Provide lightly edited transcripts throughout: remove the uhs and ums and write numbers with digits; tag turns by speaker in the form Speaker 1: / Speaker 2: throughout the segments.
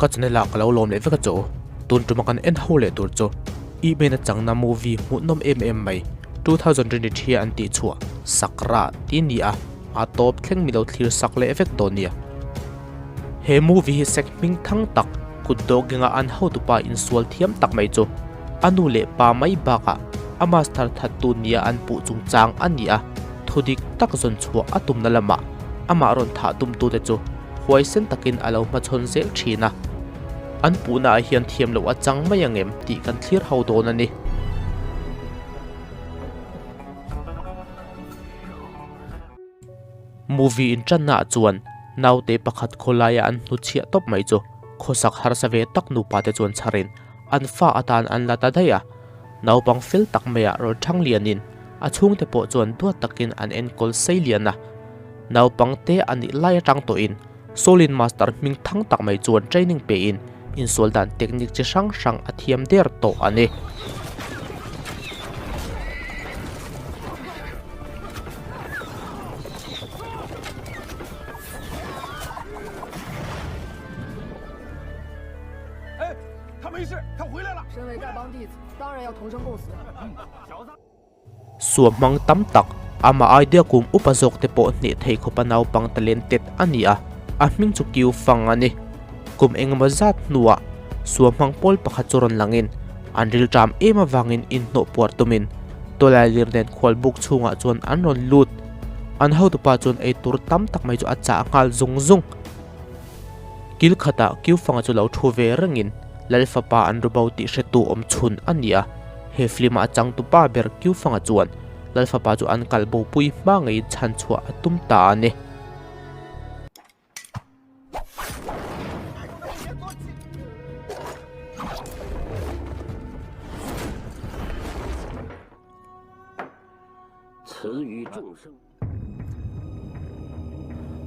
Speaker 1: Ka channel ah ka lo lawm leh vek a chu. Tun tuma kan en ho leh tur chu Email atangna movie hmuhnawm em em mai 2023 a an tih chhuah Sakra tih a ni a, a tawp thleng mi lo thlir sak leh vek dawn nia. He movie hi sek hming thang tak kut dawh genga an hotupa insual thiam tak mai chu a nu leh pa mai bakah a master thattu nia an puh chungchang a ni a, thudik tak zawn chhuah a tumna lamah amah rawn thah tumtute chu huaisen takin a lo hmachhawn zel thin a. An puhnaah hian thiam loh a chang mai ang em tih kan thlir ho dawn a ni. Movie inṭannaah chuan naute pakhat khawlaia an hnuchhiah tawp mai chu khawsak harsa ve tak nupa te chuan chharin an fa atan an la ta daih a. Naupang fel tak maiah rawn ṭhang lianin a chhungte pawh chuan duat takin an enkawl sei lian a. Naupang te a nih lai aṭang tawhin Solin Master hming thang tak mai chuan training pein insual dan technique chi hrang hrang a thiam der tawh a ni. Suam hmang tam tak, amah idea kum upa zawk te pawh hneh thei khawpa naupang talented a ni a, a hming chu Kiu Fang a ni. Kum engemaw zat hnuah suam hmang pawl pakhat chu rawn langin an rilṭam em avangin inhnawh puar tumin tawlai lir nen khual buk chhungah chuan an rawn lut. An hotupa chuan eitur tam tak mai chu a chah nghal zung zung. Kil khatah Kiu Fanga chu lo thu ve rengin Lal fapa an ru bo tih hretu awm chhun a ni a. He film-a a changtupa ber Kiu Fanga chuan Lal fapa chu an kal bopui hma ngeiin chhan chhuah a tum ta a ni.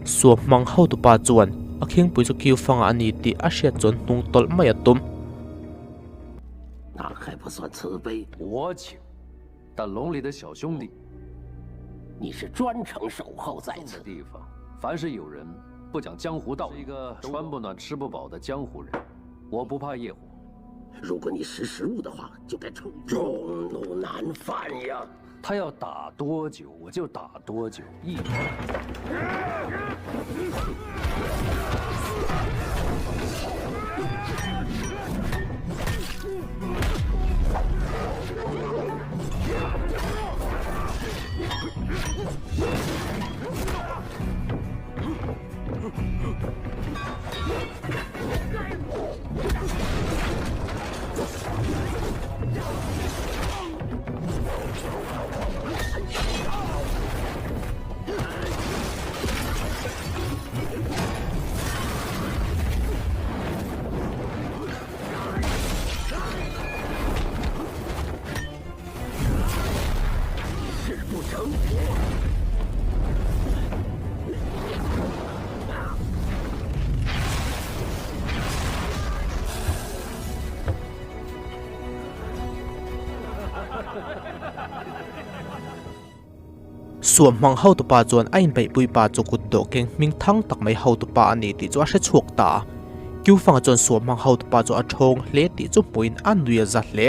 Speaker 1: Suam hmang hotupa chuan a khingpui chu kiu fangah a ni tih a hriat chuan hnung tawlh mai a tum.
Speaker 2: 他要打多久， 我就打多久。 一。
Speaker 1: Suam hmang hotupa chuan a inbeihpui pa chu kut dawh keng hming thang tak mai hotupa a ni tih chu a hre chhuak ta a. Kiufanga chuan suam hmang hotupa chu a thawng hle tih chu hmuhin a nui a za hle.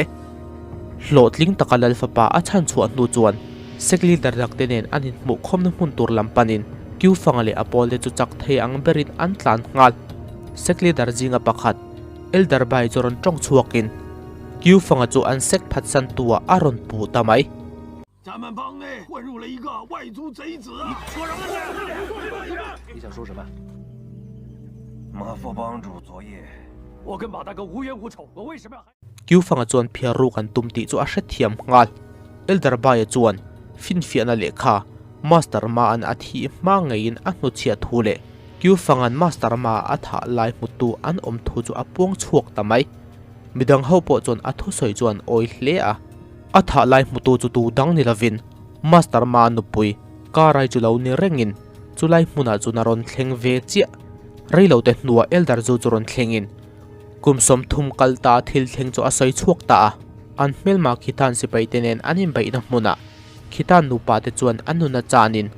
Speaker 1: Hlawhtling taka Lal fapa a chhan chhuah hnu chuan Sekli dardak te nen an inhmuh khawmna hmun tur lam panin Kiufanga leh a pawl te chu chak thei ang berin an tlan nghal. Sekli dar zinga pakhat Elder Bai chu rawn tawng chhuakin Kiufanga chu an sek phatsan tuah a rawn puh ta mai. Kiufanga chuan phiar ruk an tum tih chu a hrethiam nghal. Elder Baia chuan finfiahna lehkha Master Ma an a thih hma ngeiin a hnuchhiah thu leh Kiufanga'n Master Ma a thah lai hmutu an awm thu chu a puang chhuak ta mai. Midang ho pawh chuan a thusawi chuan awi hle a. A thah lai hmutu chu tu dang ni lovin Master Ma nupui Karai chu lo ni rengin chulai hmunah chuan a rawn thleng ve chiah. Reilote hnuah Elder Zu chu rawn thlengin Kum 30 kal ta thil thleng chu a sawi chhuak ta a, an hmelma Khitan sipai te nen an inbeihna hmunah Khitan nupa te chuan an nuna chanin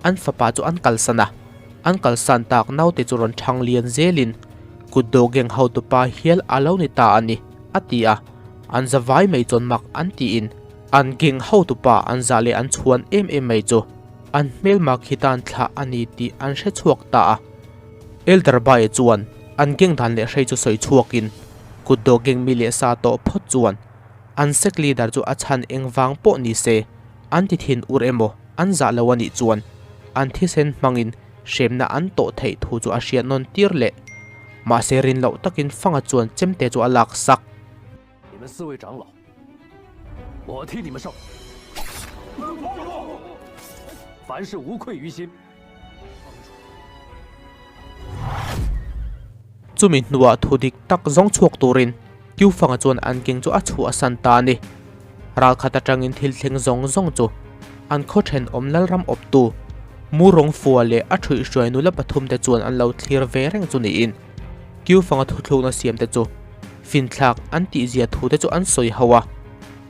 Speaker 1: an fapa chu an kalsan a, an kalsan tak naute chu rawn thang lian zelin Kutdawh gang hotupa hial a lo ni ta a ni, a ti a. An za vai mai chuan mak an tiin an gang hotupa an zah leh an chhuan em em mai chu an hmelma khitan thlah a ni tih an hre chhuak ta a. Elder Bae chuan an gang dan leh hrei chu sawi chhuakin kutdawh gang mi leh sa tawh phawt chuan an sect leader chu a chhan eng vang pawh ni se an ti thin ur emaw an zah lo a nih chuan an thisen hmangin hremna an tawh theih thu chu a hriat nawn tir leh. Mahse rin loh takin Fanga chuan chemte chu a lak sak. Chumi hnuah thu dik tak zawng chhuak turin Kiu Fanga chuan an keng chu a chhuahsan ta a ni. Ralkhat atangin thil thleng zawng zawng chu an khaw thenawm Lalram awptu Murong Fua leh a thuihhruai nula pathumte chuan an lo thlir ve reng chu niin Kiu Fanga thuthlukna siamte chu finthlak an tihzia thute chu an sawi ho a.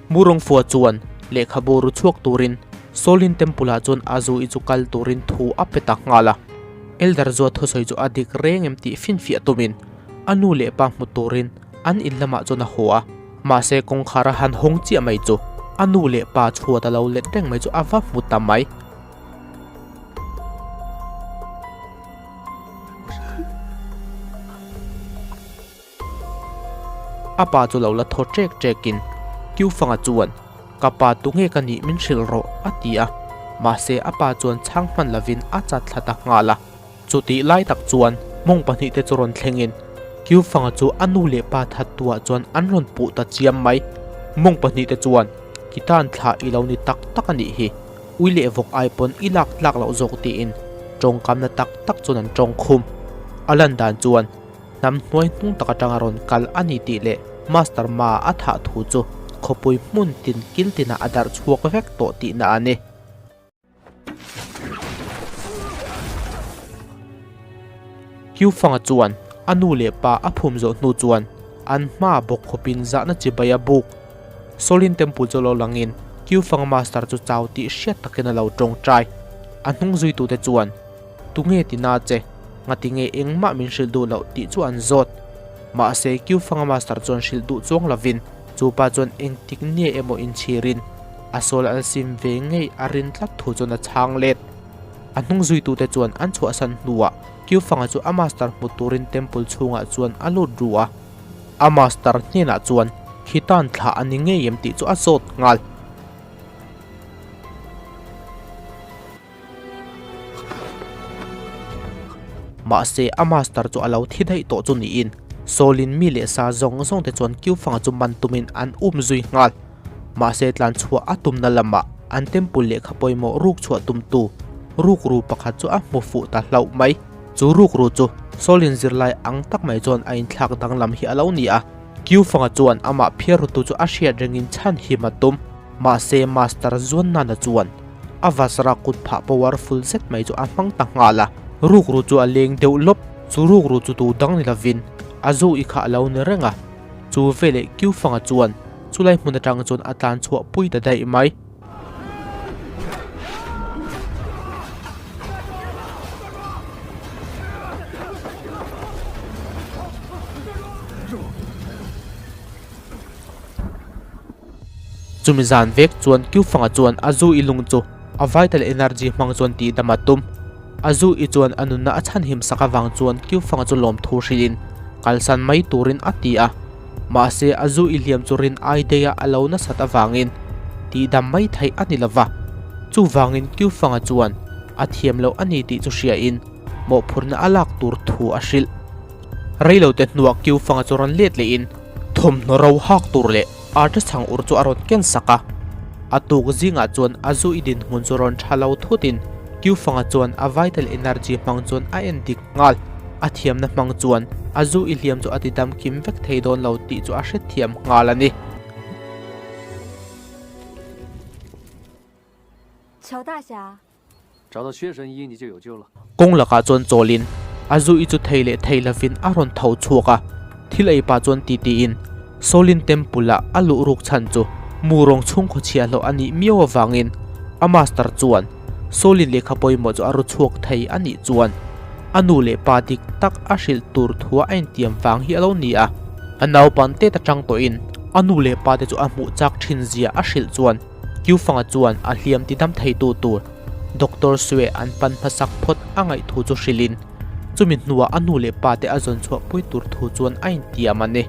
Speaker 1: Murong Fua chuan lehkhabu ru chhuak turin Solin Temple-ah chuan a zu-i chu kal turin thu a pe ta nghal a. Elder Zua thusawi chu a dik reng em tih finfiah tumin a nu leh pa hmu turin an in lamah chuan a haw a. Mahse kawngkhar a han hawng chiah mai chu a nu leh pa chhuat a lo let reng mai chu a va hmu ta mai. A pa chu lo la thaw ṭek ṭekin Kiufanga chuan, Ka pa tunge ka nih min hrilh rawh, a ti a. Mahse a pa chuan chhang hman lovin a chat thla ta nghal a. Chutih lai tak chuan mawng pahnihte chu rawn thlengin Kiufanga chu a nu leh pa thattuah chuan an rawn puh ta chiam mai. Mawng pahnihte chuan, Kitan thlah i lo ni tak tak a nih hi, ui leh vawk ai pawn i lak tlak loh zawk tiin tawngkamna tak tak chuan an tawng khum. A lan dan chuan Hnam hnuai hnung tak atanga rawn kal a ni tih leh Master Ma a thah thu chu khawpui hmun tin kil tinah a darh chhuak vek tawh tihna a ni. Kiufanga chuan a nu leh pa a phum zawh hnu chuan an hma bawk khawpin zahna chibai a buk. Solin Temple chu lo langin Kiufanga Master chu chau tih hriat takin a lo tawngtai. A hnung zuitute chuan Tunge ti na che? Ngati nge engmah min hrilh duh loh tih chu an zawt. Mahse, Kiufanga Master chuan hrilh duh chuang lovin chu pa chuan engtik nge emaw inchhirin a sawl an sim ve ngei a rin tlat thu chuan a chhang let. A hnung zuitute chuan an chhuahsan hnuah Kiufanga chu a Master hmu turin Temple chhungah chuan a lut ru a. A Master hnenah chuan Khitan thlah a ni ngei em tih chu a zawt nghal. Mahse, a master chu a lo thi daih tawh chu niin Saul-in mi leh sa zawng zawng te chuan Kiufanga chu man tumin an um zui nghal. Mahse, tlan chhuah a tumna lamah an temple lehkha pawimawh ruk chhuah tumtu rukru pakhat chu a hmu fuh ta hlauh mai. Chu rukru chu Saul-in zirlai ang tak mai chuan a inthlak danglam hi a lo ni a. Kiufanga chuan amah phiarrutu chu a hriat rengin chhan him a tum. Mahse, master Zuannana chuan A vasra kut phah powerful zet mai chu a hmang ta nghal a, rukru chu a leng deuh lawp. Chu rukru chu tu dang ni lovin a zu i kha a lo ni reng a, chu veleh Kiufanga chuan chulai hmun atang chuan a tlan chhuah pui ta daih mai. Chumi zan vek chuan Kiufanga chuan a zu i lung chu a vital energy hmang chuan tih dam a tum. A zu i chuan a nunna a chhanhim sak avang chuan Kiufanga chu lawmthu hrilhin kalsan mai turin a ti a. Mahse a zu i hliam chu rin ai daih a a lo nasat avangin tih dam mai theih a ni lova. Chuvangin Kiufanga chuan a thiam loh a ni tih chu hriain mawhphurhna a lak tur thu a hrilh. Reilote hnuah Kiufanga chu rawn let lehin thawmhnaw ro hak tur leh arta chhang ur chu a rawn ken sak a. A tuk zingah chuan a zu i dinhmun chu rawn tha lo thutin Kiufanga chuan a vital energy hmang chuan a en dik nghal. A thiamna hmang chuan a zu i hliam chu a ti dam kim vek thei dawn lo tih chu a hrethiam nghal a ni. Kawng lakah chuan chawlin a zu i chu thei leh thei lovin a rawn tho chhuak a, thil ei pah chuan ti tiin Solin Temple ah a luh ruk chhan chu mu rawng chhungkhaw chhiahhlawh a nih miau avangin a master chuan Solin lehkha pawimawh chu a ru chhuak thei a nih chuan. A nu leh pa dik tak a hrilh tur thua a intiam vang hi a lo ni a. A naupan tet atang tawhin a nu leh pa te chu a hmuh chak thin zia a hrilh chuan Kiufanga chuan a hliam tidam theitu tur Doctor Sue an pan hmasak phawt a ngaih thu chu hrilhin chumi hnuah a nu leh pa te a zawn chhuah pui tur thu chuan a intiam a ni.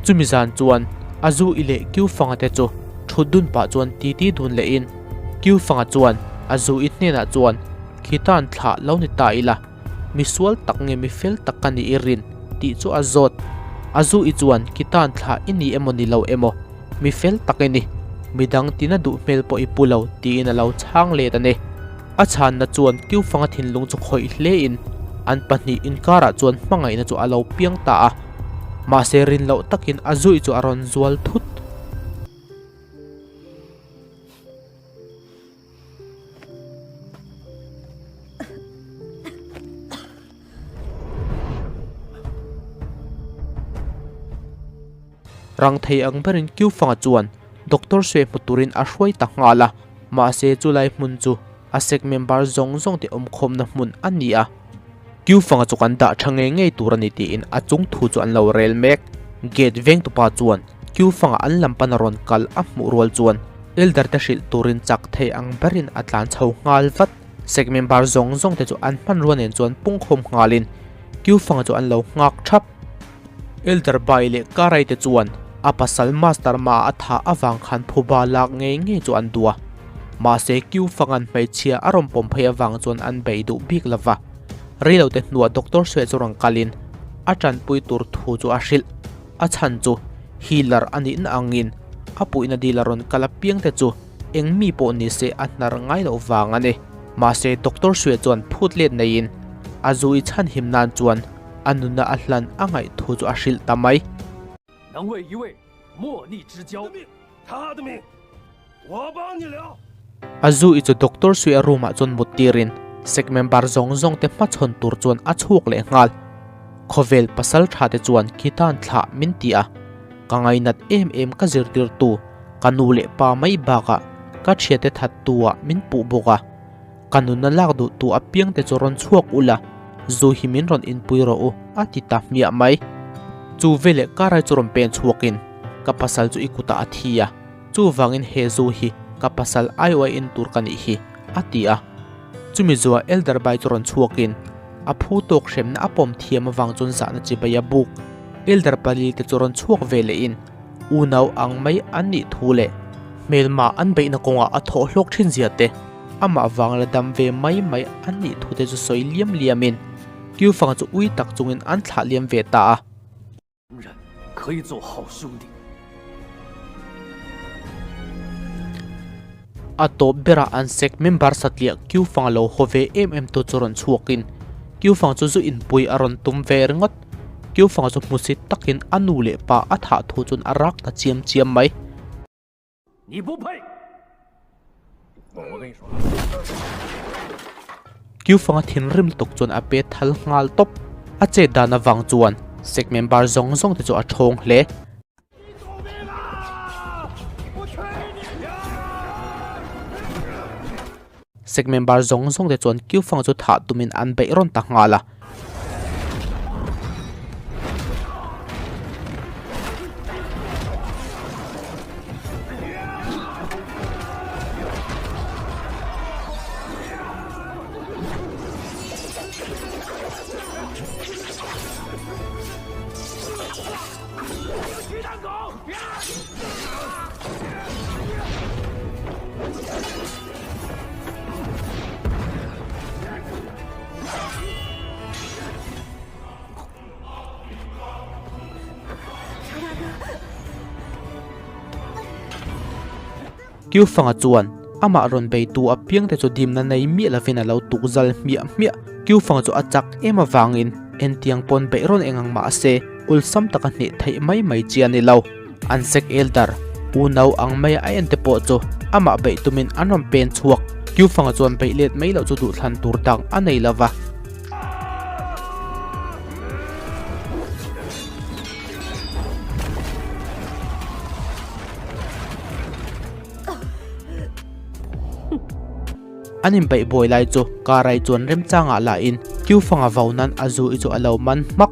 Speaker 1: Chumi zan chuan a zu i leh Kiufanga te chu thut dun pah chuan titi dun lehin Kiufanga chuan a zu i hnenah chuan Khitan thlah lo ni ta ila, mi sual tak nge mi fel tak ka nih i rin tih chu a zawt. A zu i chuan Khitan thlah i ni emaw ni lo emaw, mi fel tak i ni, midang tina duh hmel pawh i pu lo tiin a lo chhang let a ni. A chhanna chuan Kiufanga thinlung chu khawih hlein an pahnih inkarah chuan hmangaihna chu a lo piang ta a, mahse rin loh takin a zuih chu a rawn zual thut. Rang thei ang berin Kiufanga chuan Doctor Sue hmu turin a hruai ta nghal a, mahse chulai hmun chu a sec member zawng zawng te awmkhawmna hmun a ni a. Kiufanga chu kan dah tha ngei ngei tur a ni tiin a chung thu chu an lo rel mek. Gate vengtupa chuan Kiufanga an lam pana rawn kal a hmuh rual chuan Elder te hrilh turin chak thei ang berin a tlan chho nghal vat. Sec member zawng zawng te chu an hmanrua nen chuan pungkhawm nghalin Kiufanga chu an lo nghak thap. Elder Bai leh Karai te chuan a pasal Master Ma a thah avang khan phuba lak ngei ngei chu an duh a. Mahse Kiu Fangan hmeichhia a rawn pawm phei avang chuan an bei duh bik lo va. Reilote hnuah Doctor Sue chu rawn kalin a tanpui tur thu chu a hrilh. A chhan chu healer a nihna angin a puihna dil a rawn kal apiang te chu eng mi pawh ni se a hnar ngai loh vang a ni. Mahse Doctor Sue chuan phut let neiin a zu i chhanhim nan chuan A nuna a hlan a ngaih thu chu a hrilh ta mai. A zu i chu Doctor Sui a room ah chuan mut tirin sec member zawng zawng te hmachhawn tur chuan a chhuak leh nghal. Khawvel pasal tha te chuan khitan thlah min ti a, ka ngainat em em ka zirtirtu ka nu leh pa mai bakah ka thiante thattu ah min puh bawk a. Ka nunna lak duh tu apiang te chu rawn chhuak ula, zu hi min rawn inpui rawh u, a ti ta hmiah mai. Chu veleh Karai chu rawn pen chhuakin ka pasal chu i kutah a thi a, chuvangin he zu hi ka pasal aiawh a en tur ka nih hi, a ti a. Chumi zuah Elder Bai chu rawn chhuakin a phu tawk hremna a pawm thiam avang chuan zahna chibai a buk. Elder pali te chu rawn chhuak ve lehin unau ang mai an nih thu leh hmelma an beihna kawngah a thawh hlawk thin zia te, amah vang la dam ve mai mai an nih thu te chu sawi liam liamin Kiufanga chu ui tak chungin an thlah liam ve ta a. A tawp berah an sec member satliah Kiufanga lo haw ve em em tu chu rawn chhuakin Kiufanga chu zu inpui a rawn tum ve ringawt. Kiufanga chu hmusit takin a nu leh pa a thah thu chuan a rak ta chiam chiam mai. Kiufanga thinrim tuk chuan a pet thal nghal tawp. A chet dan avang chuan sec member zawng zawng te chu a thawng hle. Sec member zawng zawng te chuan Kiufanga chu thah tumin an beih rawn ta nghal a. Kiufanga chuan amah rawn beitu apiang te chu dimna nei miah lovin a lo tuk zal hmiah hmiah. Kiufanga chu a chak em avangin entiang pawn beih rawn eng ang mah se awlsam taka hneh theih mai mai chi a ni lo. An sek elder, unau ang maia a en te pawh chu amah beih tumin an rawn pen chhuak. Kiufanga chuan beih let mai loh chu duhthlan tur dang a nei lo va. An inbeih buai lai chu Karai chuan remchangah lahin Kiufanga vau nan a zu i chu a lo man hmak.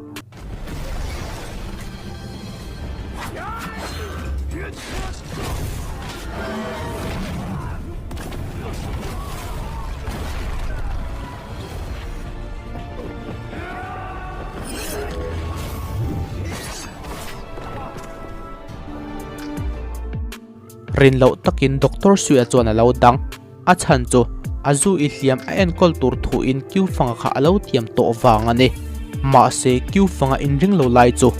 Speaker 1: Rin loh takin Doctor Suia chuan a lo dang. A chhan chu a zu i hliam a enkawl tur thuin Kiufanga kha a lo thiam tawh vang a ni. Mahse Kiufanga inring lo lai chu.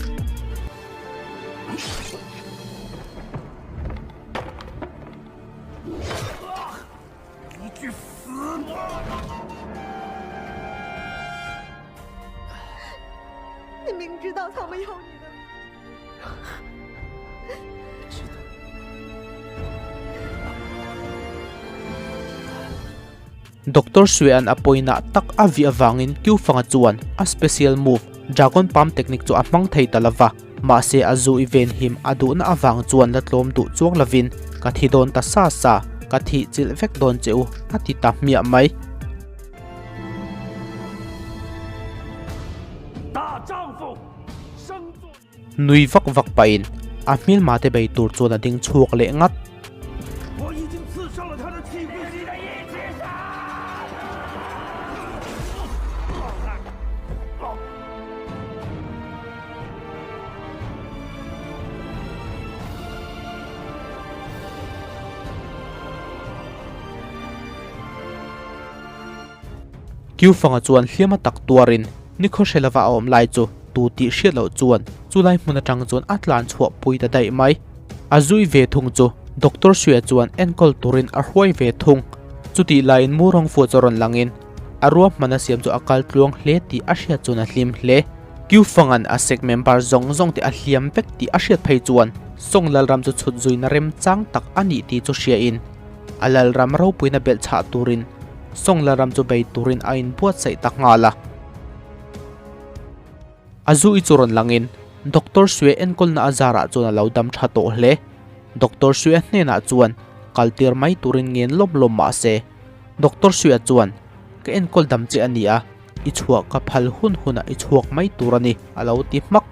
Speaker 1: Doctor Sue-a'n a pawinah tak a vih avangin Kiufanga chuan a special move Dragon Palm Technique chu a hmang thei ta lova, mahse a zu i venhim a duhna avang chuan la tlawm duh chuang lovin ka thi dawn ta sa sa, ka thih chilh vek dawn che u a ti ta hmiah mai. Nui vak vak pahin a hmelma te bei tur chuan a ding chhuak leh ngat. Kiufanga chuan hliam a tak tuarin nikhaw hre lova a awm lai chu tu tih hriat loh chuan chulai hmun atang chuan a tlan chhuah pui ta daih mai. A zui ve thung chu Doctor Xue chuan enkawl turin a hruai ve thung. Chutih laiin mu rawng fuh chu rawn langin a ruahman a siam chu a kal tluang hle tih a hriat chuan a hlim hle. Kiufanga'n a sek member zawng zawng te a hliam vek tih a hriat phei chuan Song Lalram chu chhut zuina remchang tak a nih tih chu hriain A lalram ropuina belh chhah turin Song lalram chu bei turin a inbuatsaih ta nghal a. A zu i chu rawn langin Doctor Xue enkawlna a zarah chuan a lo dam tha tawh hle. Doctor Xue hnenah chuan kaltir mai turin ngen lawm lawm mah se, Doctor Xue chuan, Ka enkawl dam che a ni a, i chhuah ka phal hun hunah i chhuak mai tur a ni, a lo ti hmak.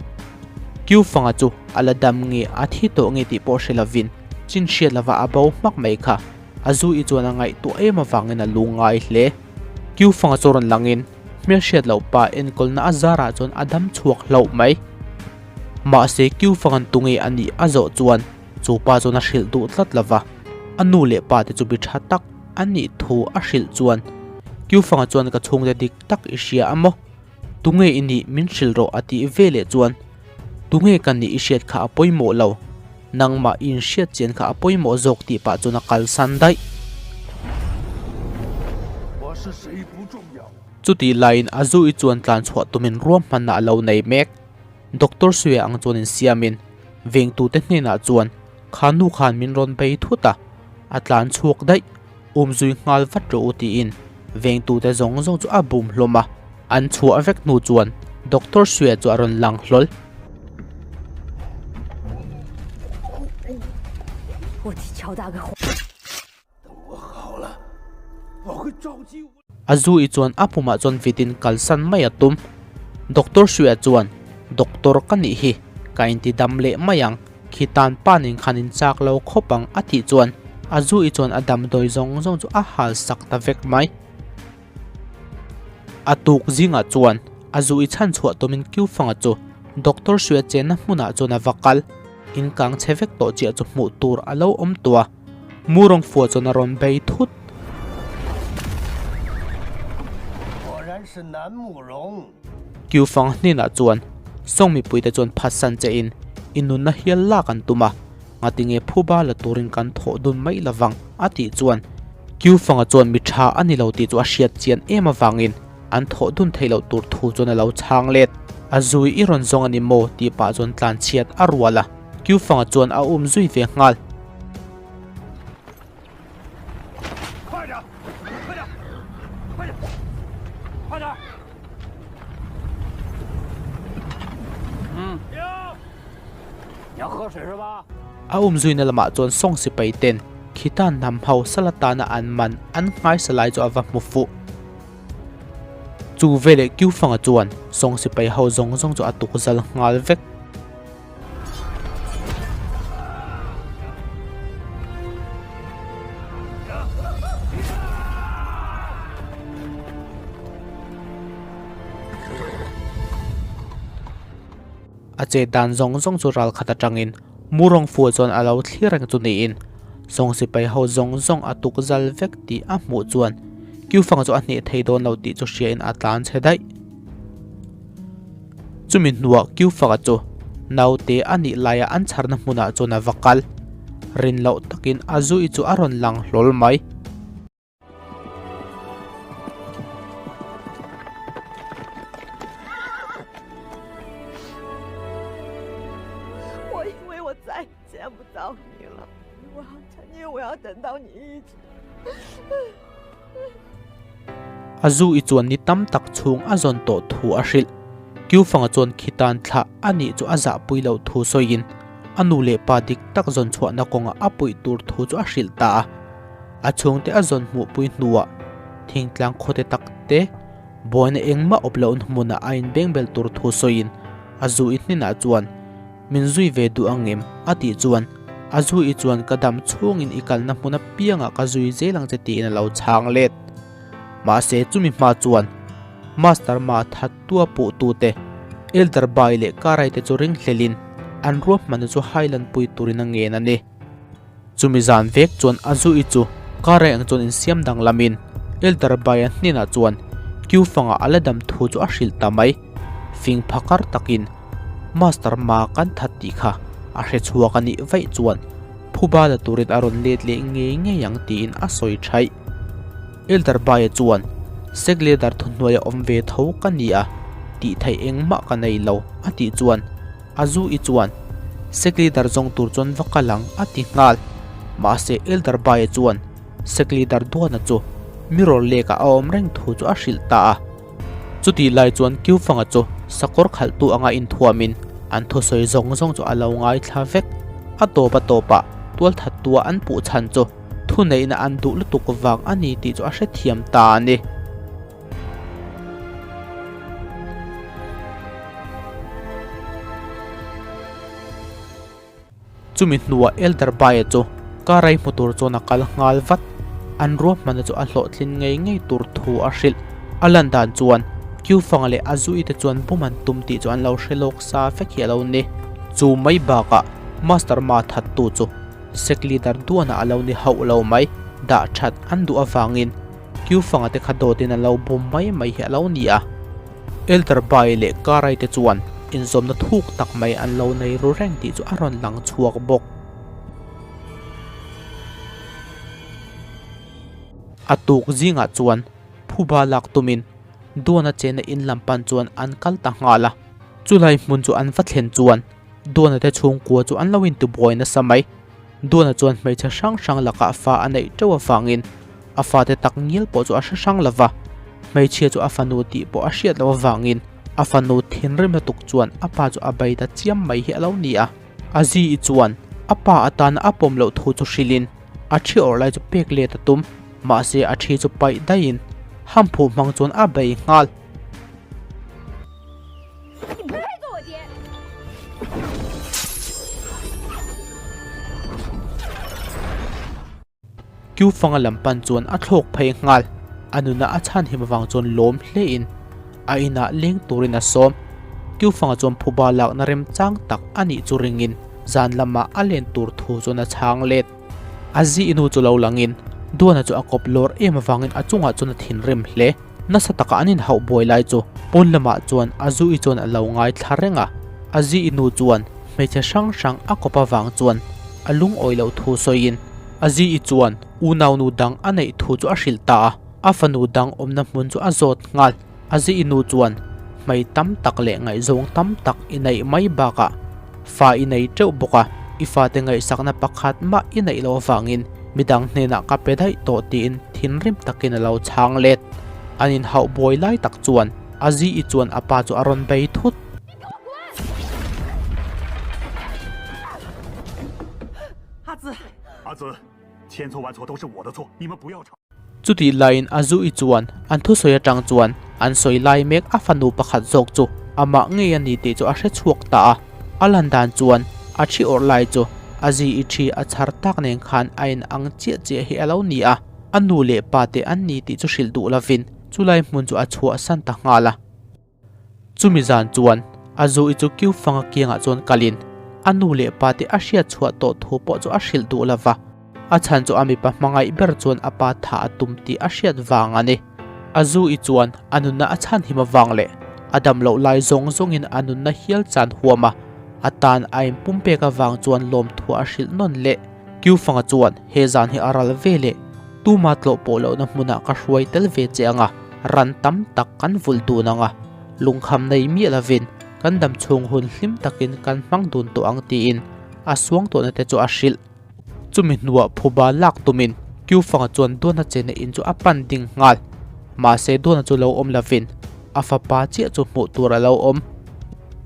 Speaker 1: Kiufanga chu a la dam nge a thi tawh nge tih pawh hre lovin chin hriat lova a bo hmak mai kha a zu i chuan a ngaihtuah em avangin a lu ngai hle. Kiufanga chu rawn langin hmelhriat loh pa enkawlna a zarah chuan a dam chhuak hlauh mai. Mahse Kiufanga'n tunge a nih a zawh chuan chu pa chuan a hrilh duh tlat lova, a nu leh pa te chu bi tha tak a nih thu a hrilh chuan Kiufanga chuan ka chhungte dik tak i hria a maw? Tunge i nih min hrilh rawh a tih ve leh chuan Tunge ka nih i hriat kha a pawimawh lo, nangmah i inhriat chian kha a pawimawh zawk tih pah chuan a kalsan daih. Chutih laiin a zu i chuan tlan chhuah tumin ruahmanna a lo nei mek. Doctor Suia ang chuan insiamin vengtute hnenah chuan Kha nu khan min rawn bei thut a, a tlan chhuak daih, um zui nghal vat rawh u tiin vengtute zawng zawng chu a bum hlawm a, an chhuah vek hnu chuan Doctor Xue chu a rawn lang hlawl. A zu i chuan a pumah chuan vitin kalsan mai a tum. Doctor Xue chuan, Doctor ka nih hi, ka inti dam leh mai ang, khi tan pa nen khan in chak lo khawp ang a tih chuan a zu i chuan a damdawi zawng zawng chu a hal sak ta vek mai. A tuk zingah chuan a zu i chhan chhuah tumin Kiufanga chu Doctor Xue chenna hmunah chuan a va kal. In kang chhe vek tawh chiah chu hmuh tur a lo awm tawh a. Mu rawng fuah chuan a rawn bei thut. Kiufang hnenah chuan Song mipuite chuan phatsan che in i nunna hial lak an tum a, ngatinge phuba la turin kan thawh dun mai lovang a tih chuan Kiufanga chuan mi tha a ni lo tih chu a hriat chian em avangin an thawh dun theih loh tur thu chuan a lo chhang let. A zui i rawn zawng a ni maw tih pah chuan tlanchhiat a rual a, Kiufanga chuan a um zui ve nghal. A umzuina lamah chuan Song sipai ten. Khitan hnam ho sal atana an man an nghaisa lai chu a va hmu fuh. Chu veleh Kiufanga chuan Song sipai ho zawng zawng chu a tukzal nghal vek. A chet dan zawng zawng chu ral khat atangin Murong Fu chuan a lo thlir reng chu niin Song sipai ho zawng zawng a tuk zal vek tih a hmuh chuan Kiufang chu a hneh thei dawn lo tih chu hriain a tlan chhe daih. Chumi hnuah Kiufaka chu naute a nih laia an chharna hmunah chuan a va kal. Rin loh takin a zui chu a rawn lang hlawl mai. A zu i chuan ni tam tak chhung a zawn tawh thu a hrilh. Kiufanga chuan khitan thlah a nih chu a zahpui loh thu sawiin a nu leh pa dik tak zawn chhuahna kawngah a puih tur thu chu a hrilh ta a. A chhungte a zawn hmuhpui hnuah thingtlang khawte tak te buaina engmah awp lohna hmunah a inbengbel tur thu sawiin a zu i hnenah chuan Min zui ve duh ang em? a tih chuan a zu i chuan ka dam chhungin i kalna hmun apiangah ka zui zel ang che tiin a lo chhang let. Mahse chumi hma chuan Master Ma thattua puhtute Elder Bai leh Karai te chu ringhlelin an ruahmanna chu hailanpui turin a ngen a ni. Chumi zan vek chuan a zui chu Karai ang chuan insiam danglamin Elder Bai-a hnenah chuan Kiufanga a la dam thu chu a hrilh ta mai. Fing phakar takin Master Ma kan that tih kha a hre chhuak a nih vaih chuan phuba la turin a rawn let leh ngei ngei ang tiin a sawi thaih. Elder Bai-a chuan Sek Leader thuhnuaia awm ve tho ka ni a, tih theih engmah ka nei lo a tih chuan A zu i chuan Sek Leader zawng tur chuan va kal ang a ti nghal. Mahse Elder Baia chuan Sek Leader Duana chu mirror lek ah a awm reng thu chu a hrilh ta a. Chutih lai chuan Kiufanga chu sakawr khalhtu anga inthuamin an thusawi zawng zawng chu a lo ngaithla vek. A tawp a tawpah tualthattua an puh chhan chu thuneihna an duh lutuk vang a ni tih chu a hrethiam ta a ni. Chumi hnuah Elder Baia chu Karai hmu tur chuan a kal nghal vat. An ruahmanna chu a hlawhtlin ngei ngei tur thu a hrilh. A lan dan chuan Kiufanga leh a zuite chuan bum an tum tih chu an lo hre lawk sa vek hi a lo ni. Chu mai bakah Master Ma thattu chu Sek Leader Duana a lo ni hauh lo mai. Dah that an duh avangin Kiufanga te kha dawtin an lo bum mai mai hi a lo ni a. Elder Bai leh Karai te chuan inzawmna thuk tak mai an lo nei ru reng tih chu a rawn lang chhuak bawk. A tuk zingah chuan phuba lak tumin Duana chena in lam pan chuan an kal ta nghal a. Chulai hmun chu an va thlen chuan Duana te chhungkua chu an lo intibuai nasa mai. Duana chuan hmeichhe hrang hrang lakah fa a neih teuh avangin a fate tak ngial pawh chu a hre hrang lo va, hmeichhia chu a fanu tih pawh a hriat loh avangin a fanu thinrim lutuk chuan a pa chu a bei ta chiam mai hi a lo ni a. A zi-i chuan a pa atana a pawm loh thu chu hrilhin a thi awrh lai chu pek let a tum, mahse a thi chu paih daihin hamphuh hmang chuan a bei nghal. Kiufanga lam pan chuan a thlawk phei nghal. A nuna a chhan him avang chuan lawm hlein a inah leng turin a sawm. Kiufanga chuan phuba lakna remchang tak a nih chu ringin zan lamah a len tur thu chuan a chhang let. A zi inu chu lo langin Duana chu a kawp lawr em avangin a chungah chuan a thinrim hle. Nasa taka an inhauh buai lai chu pawn lamah chuan a zui chuan a lo ngaithla reng a, a zi nu chuan hmeichhe hrang hrang a kawp avang chuan a lungawi loh thu sawiin a zi chuan unaunu dang a neih thu chu a hrilh ta a, a fanu dang awmna hmun chu a zawt nghal. A zi nu chuan hmei tam tak leh ngaihzawng tam tak i neih mai bakah fa i nei teuh bawk a, i fate ngaihsakna pakhat mah i neih loh avangin midang hnenah ka pe daih tawh tiin thinrim takin a lo chhang let. An inhauh buai lai tak chuan a zi-i chuan a pa chu a rawn bei thut. Chutih laiin a Zu-i chuan an thusawi atang chuan an sawi lai mek a fanu pakhat zawk chu amah ngei a ni tih chu a hre chhuak ta a. A lan dan chuan a thi awrh lai chu a Zi-i thi a chhar tak nen khan a in ang chiah chiah hi a lo ni a. A nu leh pa te an ni tih chu hrilh duh lovin chulai hmun chu a chhuahsan ta nghal a. Chumi zan chuan a Zu-i chu Kiu Fanga kiangah chuan kalin a nu leh pa te a hriat chhuah tawh thu pawh chu a hrilh duh lo va, a chhan chu a mipa hmangaih ber chuan a pa tha a tum tih a hriat vang a ni. A Zu-i chuan a nunna a chhan him avang leh a dam loh lai zawng zawngin a nunna hial chan huam a, a tan a inpumpek avang chuan lawmthu a hrilh nawn leh. Kiu Fanga chuan he zan hi a ral ve leh Tuma tlawh pawh lohna hmunah ka hruai tel ve che anga, ran tam tak kan vulh dun anga, lungkham nei miah lovin kan dam chhung hun hlim takin kan hmang dun tawh ang tiin a suangtuahna te chu a hrilh. Chumi hnuah phuba lak tumin Kiufanga chuan Duana chena in chu a pan ding nghal. Mahse Duana chu lo awm lovin a fapa chiah chu hmuh tur a lo awm.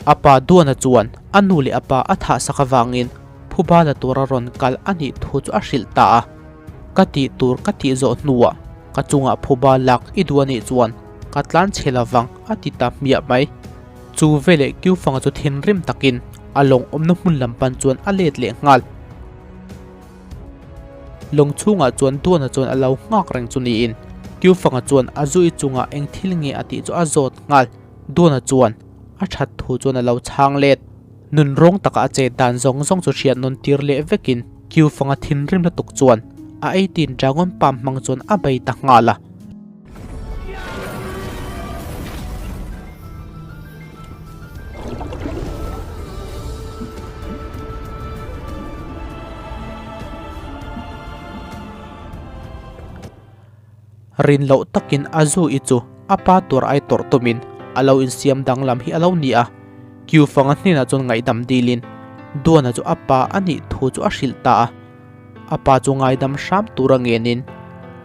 Speaker 1: A pa Duana chuan a nu leh a pa a thahsak avangin phuba la tura rawn kal a nih thu chu a hrilh ta a. Ka tih tur ka tih zawh hnuah ka chungah phuba lak i duh anih chuan ka tlan chhe lovang a ti ta hmiah mai. Chu veleh Kiufanga chu thinrim takin a lawng awmna hmun lam pan chuan a let leh nghal. Lawng chhungah chuan Duana chuan a lo nghak reng chu niin Kiufanga chuan a zui chungah eng thil nge a tih chu a zawt nghal. Duana chuan a that thu chuan a lo chhang let. Nun rawng taka a chet dan zawng zawng chu hriat nawn tir leh vekin Kiu fanga thinrim lutuk chuan a eitin dragon palm hmang chuan a bei ta nghal a. Rin loh takin a zu i chu a pa tur ai tawrh tumin a lo insiam danglam hi a lo ni a. Kiu fanga hnenah chuan ngaihdam dilin Duana chu a pa a nih thu chu a hrilh ta a. A pa chu ngaidam hram tur a ngenin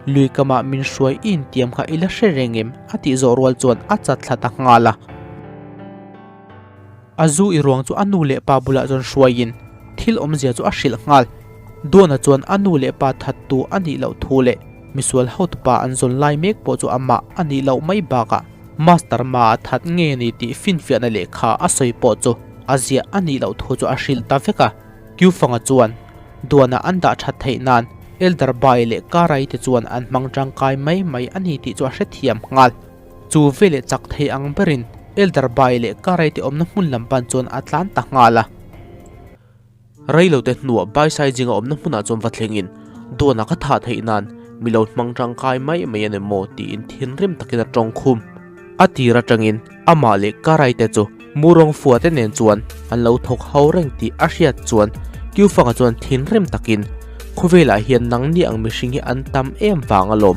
Speaker 1: lui kamah min hruai i intiam kha i la hre reng em a tih zawh rual chuan a chat thla ta nghal a. A zu i ruang chu a nu leh pa bulah chuan hruaiin thil awmzia chu a hrilh nghal. Duana chuan a nu leh pa thattu a nih loh thu leh misual hotupa an zawn lai mek pawh chu amah a nih loh mai bakah Master ma a that nge ni tih finfiahna lehkha a sawi pawh chu a ziah a nih loh thu chu a hrilh ta vek a. Kiufanga chuan Duana an dah that theih nan Elder Bai leh Karai te chuan an hmang tangkai mai mai a ni tih chu a hrethiam nghal. Chu veleh chak thei ang berin Elder Bai leh Karai te awmna hmun lam pan chuan a tlan ta nghal a. Reilote hnuah Baisai zinga awmna hmunah chuan va thlengin Duana ka thah theih nan mi lo hmang tangkai mai mai a ni maw tiin thinrim takin a tawng khum. A tir atangin amah leh Karai te chu Murong fua te nen chuan an lo thawk ho reng tih a hriat chuan Kiufanga chuan thinrim takin khawvelah hian nangni ang mihring hi an tam em vang alawm,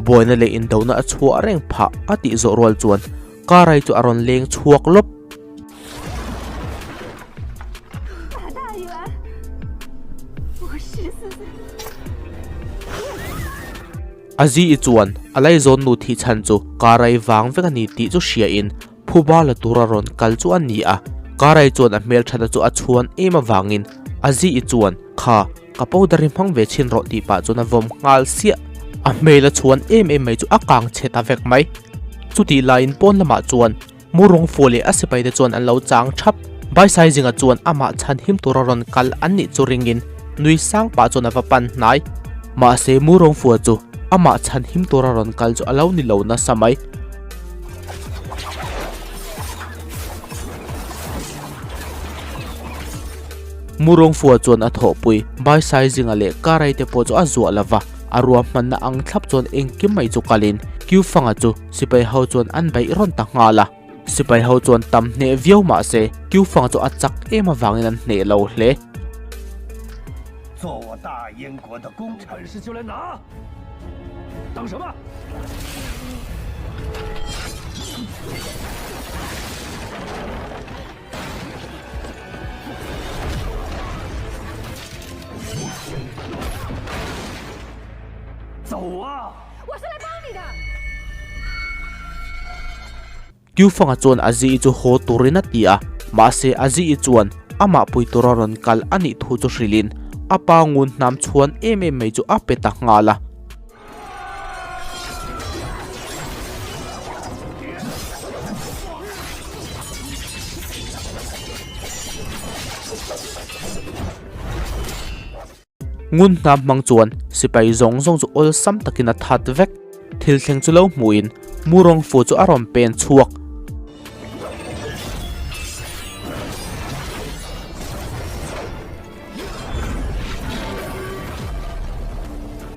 Speaker 1: buaina leh indona a chhuah reng phah a tih zawh rual chuan Karai chu a rawn leng chhuak lawp. A zi i chuan a laizawn nu thih chhan chu Karai vang vek a ni tih chu hriain Phuba la tura rawn kal chu a ni a, Karai chuan a hmelthana chu a chhuan em avangin a zi i chuan kha ka powder hi hmang ve chhin rawh tih pah chuan a vawm nghal siah. A hmel a chhuan em em mai chu a kang chhe ta vek mai. Chutih laiin pawn lamah chuan Murung fu leh a sipai te chuan an lo chang thap. Baisai zinga chuan amah chhan him tura rawn kal an nih chu ringin nui sang pah chuan a va pan hnai. Mahse Murung fua chu amah chhan him tura rawn kal chu a lo ni lo nasa mai. Murung fua chuan a thawhpui Baisai zinga leh Karai te pawh chu a zuah lova, a ruahmanna ang thlap chuan engkim mai chu kalin Kiufanga chu Sipai ho chuan an beih rawn ta nghal a, sipai ho chuan tam hneh viau mah se Kiufang chu a chak em avangin an hneh lo hle. Kiufanga chuan a zi chu haw turin a ti a, mahse a zi chuan amah pui tura rawn kal a nih thu chu hrilhin a pa ngun hnam chhuan em em mai chu a pe ta nghal a. Ngun hnam hmang chuan sipai zawng zawng chu awlsam takin a that vek. Thil thleng chu lo hmuhin Murong fu chu a rawn pen chhuak.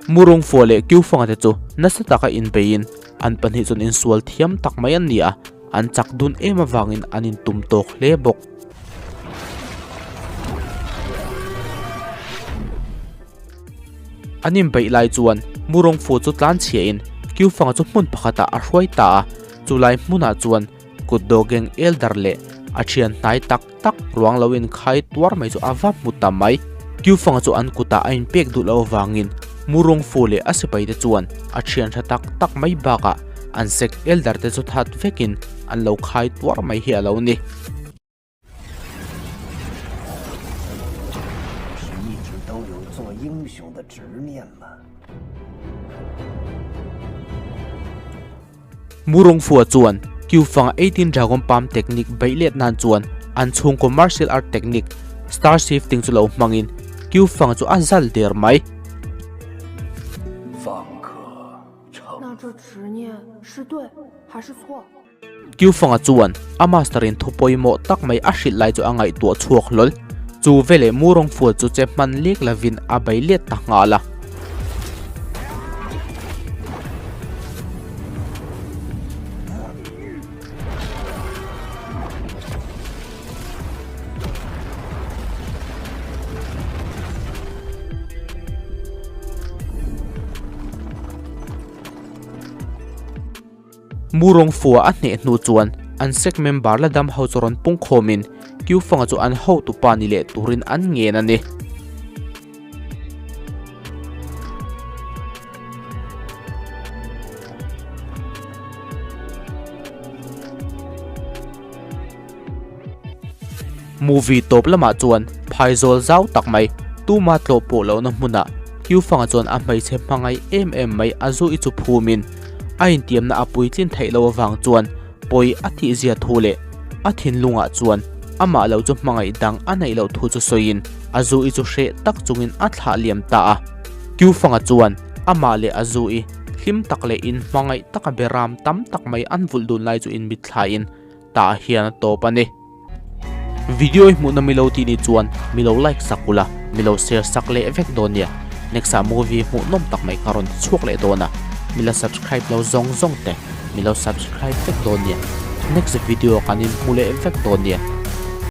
Speaker 1: Murung fua leh Kiufanga te chu nasa taka inbeiin an pahnih chuan insual thiam tak mai an ni a, an chak dun em avangin an intum tawk hle bawk. An inbeih lai chuan Murung fu chu tlan chhiahin Kiufanga chu hmun pakhatah a hruai ta a, chulai hmunah chuan kut dawgeng Elder leh a thian hnai tak tak ruang lo inkhai tuar mai chu a va hmu ta mai. Kiufanga chu an kutah a inpek duh loh avangin Murung fu leh a sipai te chuan a thian tha tak tak mai bakah an sek Elder te chu that vekin an lo khai tuar mai hi a lo ni. Murungfua chuan Kiufanga 18 Dragon Palm Technique beih let nan chuan an chhungkaw martial art technique Star Shifting chu lo hmangin Kiufanga chu a zal der mai. Kiufanga chuan a master in thu pawimawh tak mai a hrilh lai chu a ngaihtuah chhuak hlawl. Chu veleh Murungfua chu che hman lek lovin a bei let ta nghal a. Murong fua a hneh hnu chuan an sec member la dam ho chu rawn pung khawmin Kiufanga chu an hotupa ni leh turin an ngen a ni. Movie tawp lamah chuan phaizawl zau tak mai tuma tlawh pawh lohna hmunah Kiufanga chuan a hmeichhe hmangaih em em mai a zuih chu phumin a intiamna a puitlin theih loh avang chuan pawi a tihzia thu leh a thinlungah chuan amah lo chu hmangaih dang a neih loh thu chu sawiin a zuih chu hreh tak chungin a thlah liam ta a. Kiufanga chuan amah leh a zuih hlim tak leh inhmangaih taka beram tam tak mai an vulh dun lai chu inmitthlain tah hian a tawp a ni. Video i hmuhna milo tih ni chuan milo like sak ula, milo share sak leh vek dawn nia. Next ah movie hmuhnawm tak mai ka rawn ti chhuak leh dawn a, mila subscribe lo zawng zawng te milo subscribe vek dawn nia. Next video kan inhmu leh vek dawn nia.